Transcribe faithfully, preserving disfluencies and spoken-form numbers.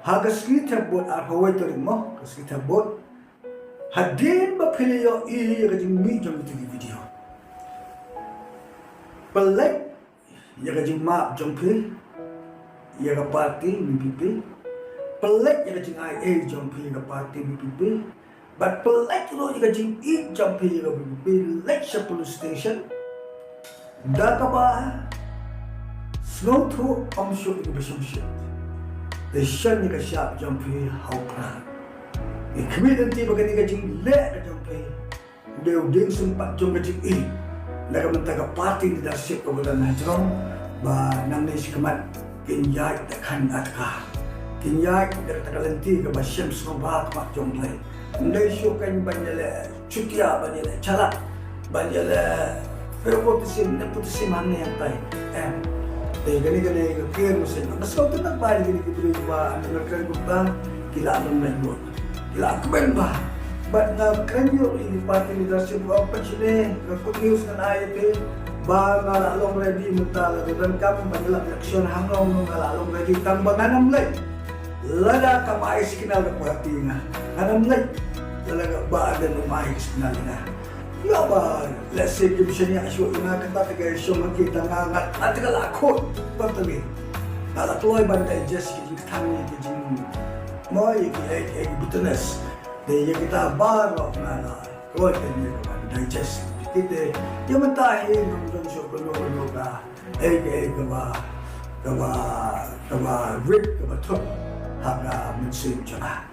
Ha ka sngi thep vote, arphew wei tarik mo, ka sngi thep vote, hadien ba phi la ïohi ïa ka jingmih jong kito ki video, pynleit ïa ka jingmap jong phi ïa ka party VPP, pynleit ïa ka jingai ei jong phi ïa ka party VPP, bad pynleit ruh ïa ka jingïeit jong phi ïa ka VPP, leit sha police station. Da kaba sngewthuh, ym shuh ïa kaba shongshit. Te shon ïa ka shap jong phi ha u Prah. Ngi khmih lynti ba kane ka jingleh ka jong phi u dei u dieng sympat jong ka jingïeit na ka bynta ka party leadership kaba don ha jrong, ba nangne shakhmat kin ïaid da ka khañ ka tar, kin ïaid da kata ka lynti kaba shem sngewbha ha khmat jong U Blei. Ym dei shuh kein ban ïaleh chutia, ban ïaleh chalak, ban ïaleh favoritism, nepotism hangne hangtai. Em. Te kane kane ka kyrmen shisha. Nga sngewtynnat ba ïa kine ki briew ba nga kren kumta, ki la lum lait bun, ki la kmen bha. Bad nga kren ïa ki party leadership ba pynshne, ka good news ngan ai ïa phi ba nga la long ready mynta, la dang kam ban ïalap election hangne, nga la long ready tang ba ngan ym leit. Lada kam ai signal ka party nga, ngan ym leit. Lada ka Bah Ardent um ai signal ïa nga. Ïa ba, let's say, kim shaniah shuh ïa nga, kata te ka shong ha ki, tang nga, nga, nga te ka la khot, totally. Nga la kloi ban digest ki jingkthang, ki jing, mo, ïa ki, ïa ki, ïa ki bitterness. Te ïa kita baroh nga la kloi ban, ïa ban digest. Kita, ïa mynta hi ngam don shuh kano kano ka, eh, eh, kaba, kaba, kaba rit, kaba thut ha ka mynsiem jong nga.